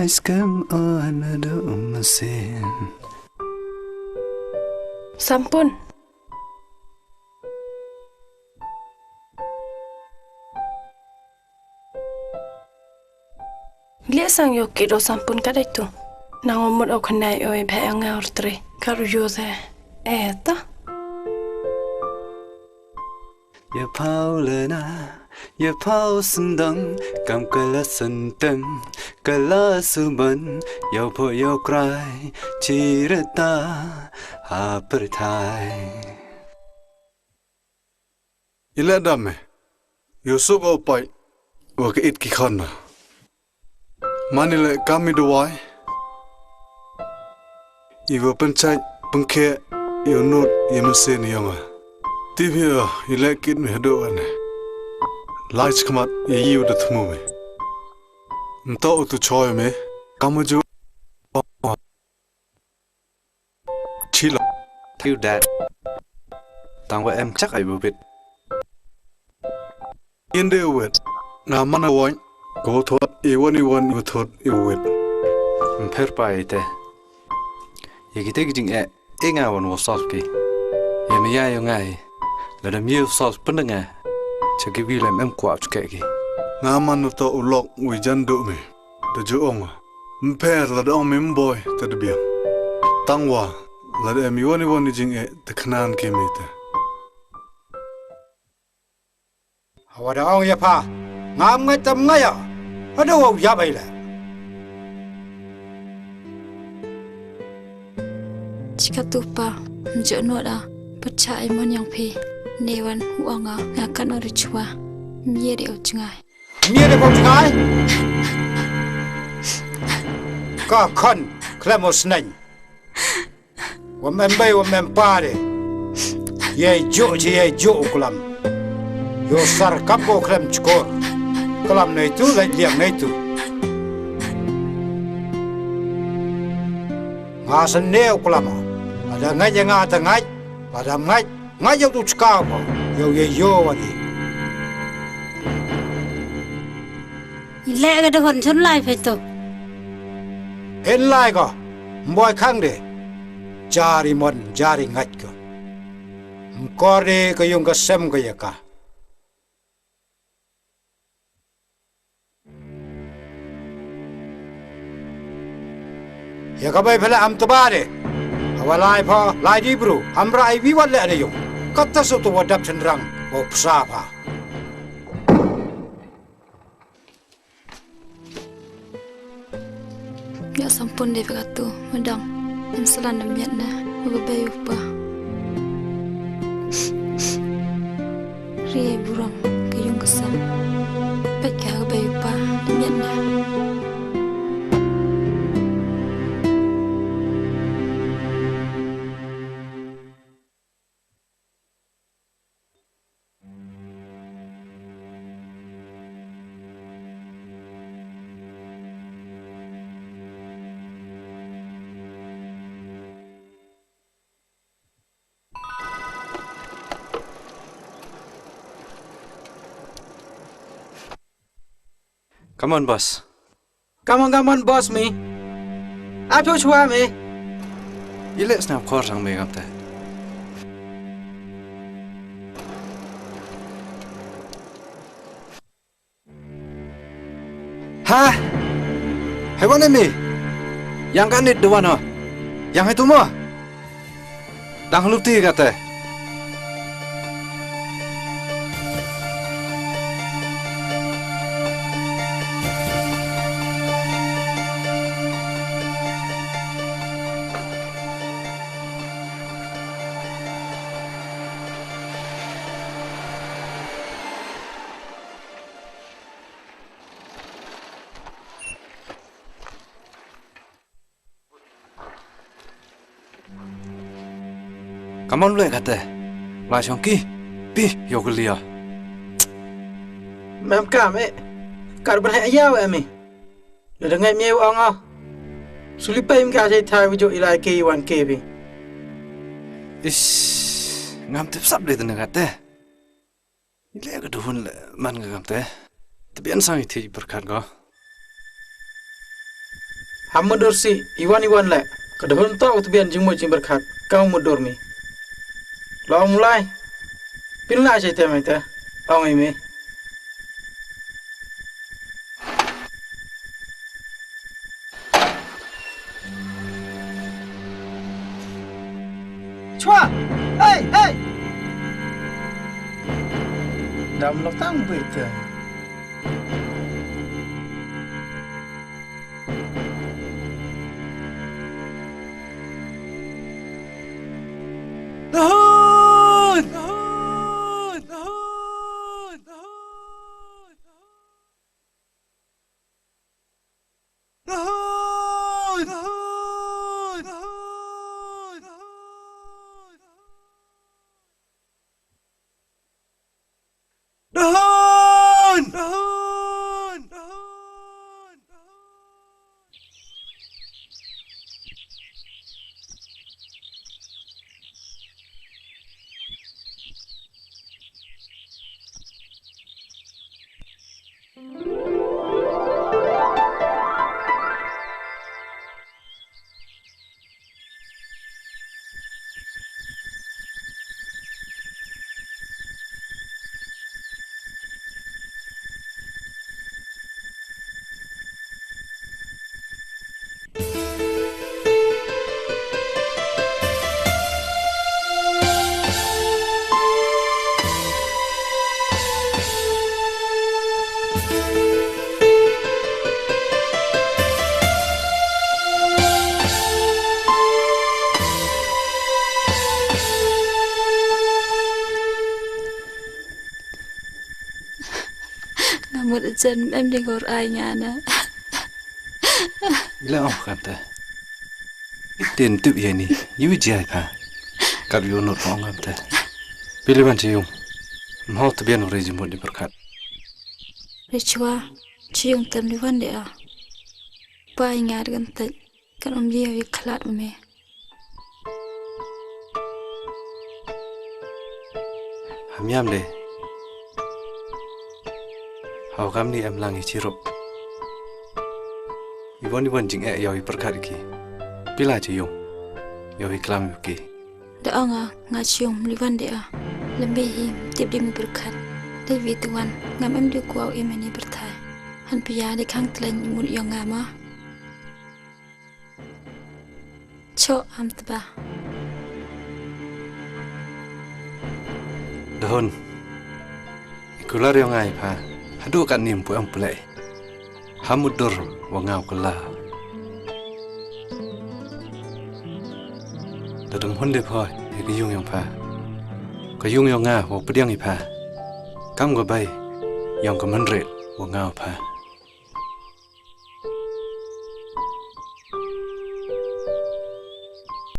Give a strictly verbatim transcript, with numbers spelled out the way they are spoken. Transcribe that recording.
Skhem o na do masin. Sampun. Lieh sang ïoh kit o sampun ka dei tu. Nang o mut o khnai o e bha ïa nga ur tre. Ka ru ïoh de. Eh ta. Ïa pau lena, ïa pau sendang, kam kala sentem, kala suban, ïa pau ïa krai, chirata, ha perthai. Ile dam me. Yusuf o pai. Wa ka it ki khon na. Mani le kam i dawai. I wa pynchai pynke i u nut i mynsiem i yong a. Tip hi o i le kit me hadu ane. Lai chikmat i yu da thmu me. Mto u tu choi me. Kam u ju. Chilo. Thank you, Dad. Tang wa em chak ai bubit. Inde wet. Nga mana won. Ko thot iwan iwan iwan thot iwet. Mper pa ite. Ye kite ki jing e. E nga wan wa solve ki. Ye me ya yo ngai. Lada me yo solve pende nga. Cha ki wi lem em kwa chuke ki. Nga mana to u lok wi jan do me. Da ju ong. Mper lada ong me mboi te da biang. Tang wa lada em iwan iwan i jing e te knan ki me te. Hawa da ong ïa pha. Ngam ngai tam ngai ya. Hada wa u yap ai la. Chika tu pa. Mjo no da. Pacha ai mon yang phi. Ne wan u ong a. Nga kan o ri chwa. Mye de o chngai. Mie de pom jngai. Ka khon khlem o sneng. Wam em bei wam em pa de. Ye juk chi ye juk u klam. Yo sar kap ko khlem chkor. Klam nei tu lai liang nei tu. Nga san ne u klam. Ada ngai je nga ta ngai. Ada ngai. Nga ïa u tu chka ko, ïa u ïa ïoh wa di. I leh ka da hon chun lai phi tu. Phin lai ko, mboi khang de. Jari mon, jari ngait ko. Mkor de ka yung ka sem ka ïa ka. Ïa ka bai pha la am tba de. Hawa lai pha lai di bru. Am ra ai wi wat le de yung. Kata so to wa dap chen rang. Wa psa pha. Ïa sampun de pha tu. Madang. Em salan da miat na. Wa ba bai u pa. Ri ai burom ka yung ka sem. Peit ka ha ka bai u pa da miat na. Come on, boss. Come on, come on, boss me. Ato chwa me. Ile snap khor sang me kamte. Ha? Hai wan mi. Yang kan nit dewan ha. Yang itu mo. Dang luti kate. Kamon le kate. La shong ki. Pi yo ke lia. Mem kam e. Kar ber ya we mi. Le dengai mi wa nga. Suli pai mi ka sai thai wi jo ilai ke wan ke bi. Ish. Ngam tip sap le tene kate. Ile ka duhun le man ka kamte. Te bian sang i thi berkat ko. Am mutdur sih, iwan iwan leh. Ka Dahun toh u tbian jingmut jingpyrkhat, kam mutdur mi. Long mulai. Pynlah jai te mai te. Ong i mi. Chwa! Hey, hey! Dam lo tang bui te. Dahun! Dahun! Dahun! Nga mut jan em ding or ai nga na. Ila ong kata. Iten tip ya ni, yu jai pha. Kat yu not ong kata. Pili ban chi yung. Mho tbian ore jimut di berkat. Rechua, chi yung tem di wan de a. Pa ingat kan tet. Kan um ye wi khalat um e. Ham yam de. Hau kam ni em lang i chirup. Iwon iwon jing e yaw i perkat ki. Pila chi yung. Yaw i klam yu ki. Da ong a nga chi yung mliwan de a. Lembe hi tip di mi perkat. Dei wi tuan ngam em di kuaw em ni pertai. Han pia de khang tlen mut yong nga ma. Cho am tba. Dahun. Ikular yong ai pha. Hadu kat nim pu am pulai. Hamudur wa ngaw kala. Dadum hun de pha. Ka yung yong pha. Ka yung yong nga wa pediang i pha. Kam ga bai. Yong ka menrit wa ngaw pha.